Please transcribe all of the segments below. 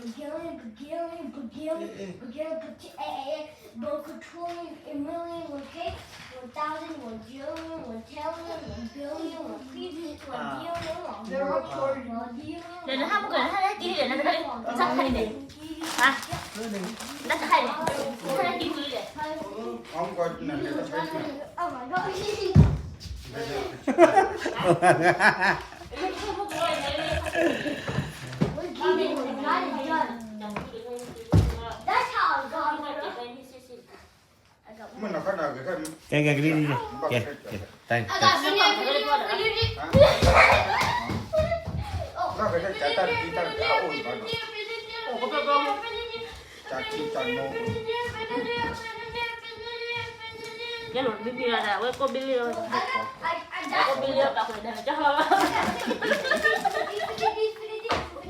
One billion, billion, billion, billion, billion, billion, billion, billion, one K, one thousand, one billion, one trillion, one billion, one billion, one billion, one billion, one billion, နဟးမုၢ်ကနၣ်ဟဲက့ၤလဲၣ် နတခါန့ၣ် နတခါန့ၣ် နတခါန့ၣ် နတခါန့ၣ် Oh my God. That's how I got it. ကဲ ကဲ ကလံၤလံၤ ကဲ ကဲ တၢ် ကဲ လီၤ ဘံၣ်ဘံၣ်လီၤဒၣ် ဝဲကိးဘံၣ်လံ ကိးဘံၣ်လံ ပာ်ခွဲးဒၣ် ကၠီ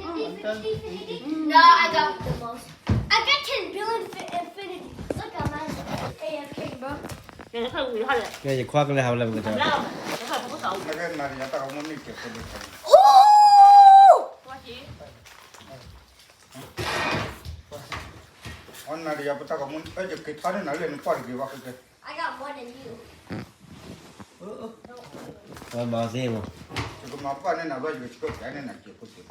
လီၤ No, I got the most. I got ten billion fi- infinity. Look at my A F K, bro. ကဲ ယခွါကလဲၤဟးလၢပကတဲ Ooh! အနၤဒီးယပတၢ်ကမူ အဲ ယက့ၤထါန့ၢ်နၤလၢနကွၢ်တက့ၤဘၣ်ကကဲ I got more than you. မၤသ့မး ယကမၤပာ်န့ၢ်နၤဘျီ ယကဆှၢပျဲန့ၢ်နၤက့ၤဖိက့ၤဘၣ်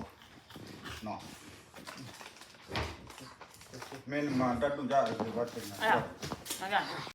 မ့ၢ်နမၤတၢ်ဒုၣ်တၢ်အၢက့ၤဘၣ်တနၤ